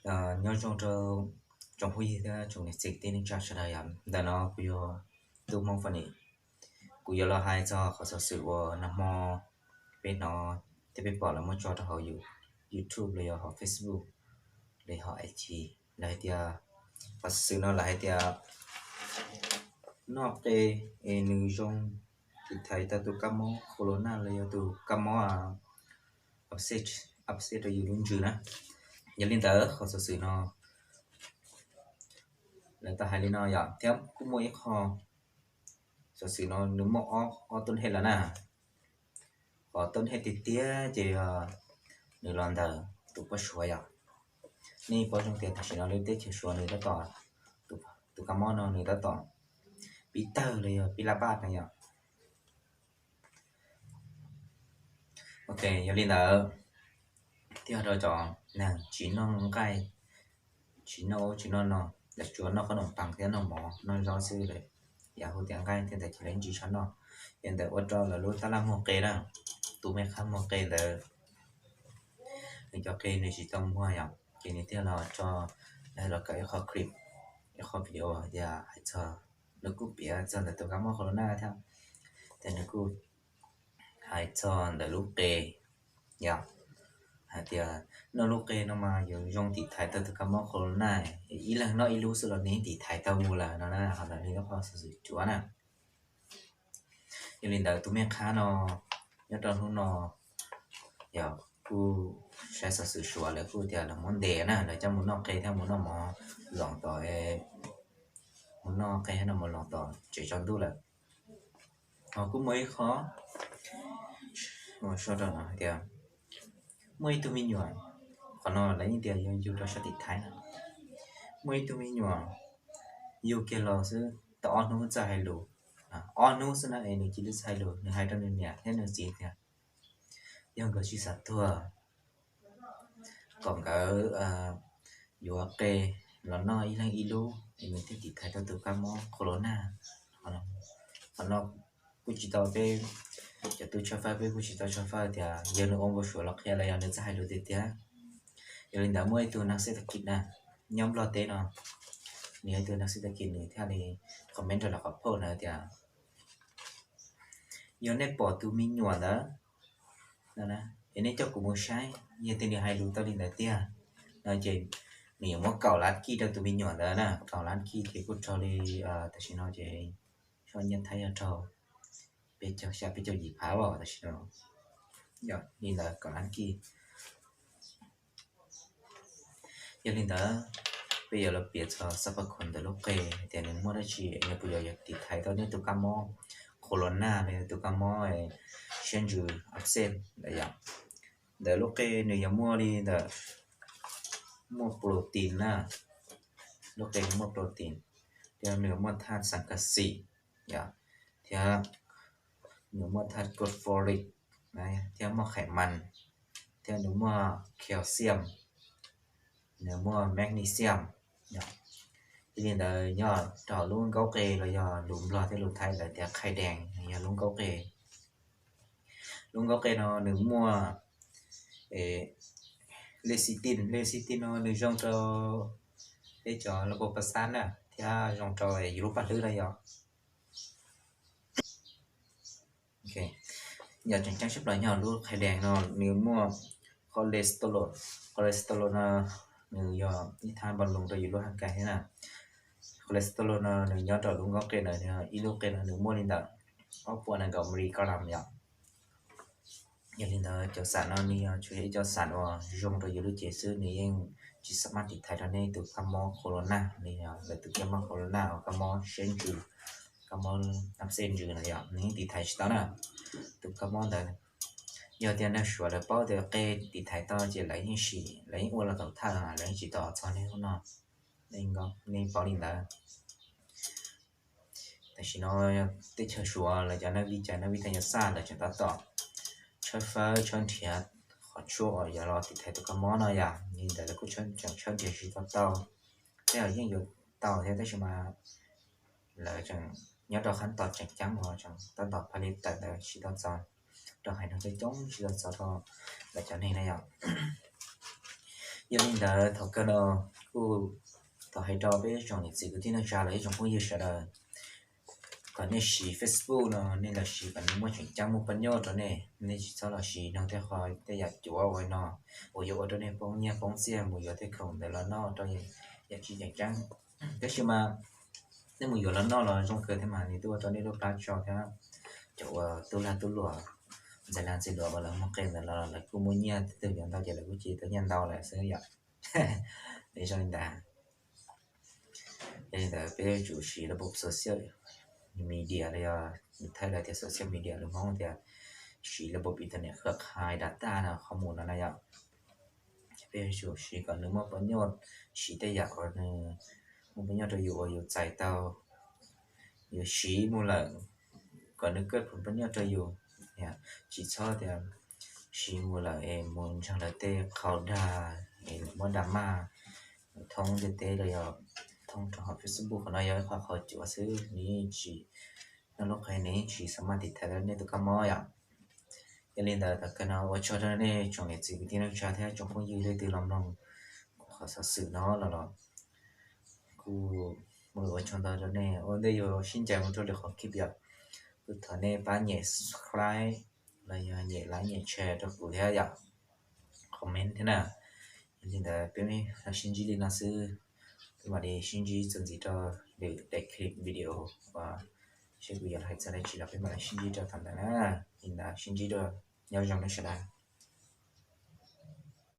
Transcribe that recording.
Nyob zoo rau tsoom phooj ywg thiab tsoom niam txiv kwv tij neej tsa sawv daws yom. Ntawm no kuv yog Tub Hmoob Funny. Kuv yuav los hais txog qhov xov xwm uas nag hmo peb hnov thiab peb pom lawv muab tso rau hauv YouTube los yog hauv Facebook los yog hauv I G. Lawv hais tias, qhov xov xwm no lawv hais tias noj qe es nws zoo tiv thaiv tau tus kab mob corona los yog tus kab mob upset, upset rau yus lub ntsws na. Yog li ntawd qhov xov xwm no lawv tau hais li no yom, thiab kuj muaj ib qho xov xwm no nws muaj ob, ob tub hej lawm na. Qhov tub hej tiag tiag ces yog nws los ntawm tus poj Suav yom. Nej paub zoo tias tam sim no lub teb chaws Suav nws tab tom, tus kab mob no nws tab tom pib tawg los yog pib laj paj no yom. Ok, yog li ntawd thiaj rau cov neeg tsis noj nqaij, tsis noj ub tsis noj no, lawv tsuas noj qhob noom paas thiab noj mov noj zaub xwb lawm. Yam hu tias nqaij thiab ntawd ces lawv yeej tsis tshua noj. Yog ntawd ua rau lawv lub tab laj muag qe na, tus me qhab muag qe ntawd nws cov qe nws tsis tau muag yom, ces nws thiaj los tso, los kawm ib qho clip, ib qho video hais tias hais txog, nws kuj piav txog ntawm tus kab mob corona thiab, ces nws kuj hais txog ntawm lub qe yom, hais tias noj lub qe no mas yuav zoo tiv thaiv tau tus kab mob corona, ib leeg noj ib lub xwb los nws yeej tiv thaiv tau mus lawm no na, ho ntawm nws lub qhov xov xwm cuav na. Yog li ntawd tus me qhab no nyob rau hnub no yog kuj saib xov xwm Suav lawv kuj tias lawv muab ntes na, lawv coj mus noj qe thiab mus noj mov loos tom, mus noj qe thiab noj mov loos tom tsev tsaus ntuj lawm. Ho kuj muaj ib qho uas sau rau no hais tias muaj ib tug me nyuam, qhov no lawv yeej tias yog yug rau sab tim Thaib na. Muaj ib tug me nyuam yug kiag los xwb tau ob hnub txawj hais lus, ob hnub xwb na es nws cia li txawj hais lus, nws hais rau nws niam thiab nws txiv tias yog nkawd tsis xav tuag kom nkawd yuav qe los noj ib leeg ib lub es nws thiaj tiv thaiv tau tus kab mob corona. Qhov no kuj tsis tau, peb cov tub tshawb fawb peb kuj tsis tau tshawb fawb tias yog nws ua npau suav los qhia los yog nws txawj hais lus tiag tiag. Yog li ntawd muaj ib tug neeg xeeb tag kis na, nyob Nplog teb no, nws yog ib tug neeg xeeb tag kis nws thiaj li comment rau lawv qhov post na tias yog nej pom tus me nyuam ntawd no na, es nej coj kuv mus saib, yog tias nws hais lus tau li ntawd tiag no ces nws yuav muab kaum lab kij rau tus me nyuam ntawd na, kaum lab kij ces kuj raug li, tam sim no ces soj nyiaj Thaib yog raug peb caug xya peb caug yim phav os tam sim no. Yog li ntawd kaum lab kij. Yog li ntawd peb yuav los piav txog xab pab khoom ntawm lub qe tias nws muaj dab tsi, nws puas yuav tiv thaiv tau nws tus kab mob corona los yog tus kab mob siab ntsws upset ntawd yom. Ntawm lub qe nws yuav muaj li ntawm, muaj protein na, lub qe nws muaj protein, thiab nws muaj thaj xas kas xim, thiab nws muaj thaj kot folic, thiab muaj khais mas, thiab nws muaj calcium, nws muaj magnesium. Yog li ntawd nyob rau lub nkaub qe los yog lus Nplog thiab lus Thaib lawv tias khais dees yog lub nkaub qe. Lub nkaub qe no nws muaj lecithin, lecithin no nws zoo rau peb cov lub paug pas xab na, thiab zoo rau yus lub paj hlwb na yom. Yog tseem ceeb tshaj plaws nyob lub khais dees no nws muaj cholesterol, cholesterol no nws yog ib thaj npau loo rau yus lub haj kas thiab na. Cholesterol no nws nyob rau lub nkaub qe ntawd, ib lub qe no nws muaj li ntawm ob puas nees nkaum miligram yom. Yog li ntawd cov xas no nws yog tsuas yog ib co xas uas zoo rau yus lub cev xwb, nws yeej tsis xav maj tiv thaiv rau nej tus kab mob corona, nws yog lawv tus kab mob corona uas kab mob siab ntsws, kab mob nab xej ntsws no yom, nws yeej tiv thaiv tsis tau na. Tus kab mob ntawd yog tias neeg Suav lawv paub tias qe tiv thaiv tau ces lawv yeej sim, lawv yeej ua los tau thawj, lawv yeej tsis tos txog nej hnub no. Nej paub li ntawd. Tam sim no teb chaws Suav lawv cov neeg vij cai, neeg vij thaj nyuam xaj lawv tseem tab tom tshawb fawb tshawb nrhiav qhov tshuaj uas yuav los tiv thaiv tus kab mob no yom, li ntawd lawv kuj tseem tshawb nrhiav tsis tau tau. Tej zaum yeej yuav tau thiab tab sis mas lawv tseem nyob rau qhab tos tseem ceeb uas tseem tab tom pha li tawm ntawd tsis tau txog rau haiv neeg coob coob, tsis tau txog rau lawv cov neeg na yom. Yog li ntawd thaum kawg no kuj thov hais rau peb tsoom niam txiv kwv tij neej tsa los ib tsoom phooj ywg sawv daws, kom nej siv Facebook no nej los siv kom nws muaj tseem ceeb muaj paj nyoj rau nej, nej tsis txhob los siv noog tej qho tej yam cuav ua no uas yuav ua rau nej poob nyiaj poob txiaj mus yuav tej khoom ntawd los noj rau yam tsis tseem ceeb. Tab sis mas nej mus yuav los noj los zoo kawg thiab mas nws twb ua rau nej lub plab tso thiab. Cov uas tub lag tub luam, ntxhais lag ntxhais luam uas lawv muag qe ntawd los lawv kuj muaj nyiaj, twg yuav ntau ces lawv kuj cia tau nyiaj ntau lawm xwb yom. Zoo li ntawd, yog li ntawd peb yuav tsum siv lub social media los yog thaij lawv tias social media lus Hmoob tias siv lub internet khwv qhai data no qhov mus no na yom. Peb yuav tsum siv kom nws muaj paj nyoj, siv tej yam uas nws muaj paj nyoj rau yus uas yus txais tau, yus siv mus lawm kom nws kawj paj nyoj rau yus. Tsis txhob tias siv mus lawm es mus ntseeg lawv tej qhau dag es muab drama thoob ntiaj teb los yog thoob rau hauv Facebook, qhov no yog ib qho qhov cuav xwb, nws yeej tsis, nws lub qe nws yeej tsis xav maj tiv thaiv nej tus kab mob yom. Yog li ntawd thaum kawg no ua tsaug rau nej tsoom niam txiv kwv tij neej tsa thiab tsoom phooj ywg leej twg los mloog kuv qhov xov xwm no los los kuj ua tsaug ntau rau nej. Ua ntej yuav sib ncaim mus rau lwm qhov clip yom, kuj thov nej pab nyem subscribe los yog nyem like nyem share rau kuv thiab yom, comment thiab na. Yog li ntawd peb mam sib ntsib li no xwb, peb mam li sib ntsib txuas ntxiv rau lwm daim clip video uas seb kuv yuav hais txog dab tsi los peb mam li sib ntsib rau thaum ntawd na. Li ntawd sib ntsib dua, nyob zoo nej sawv daws.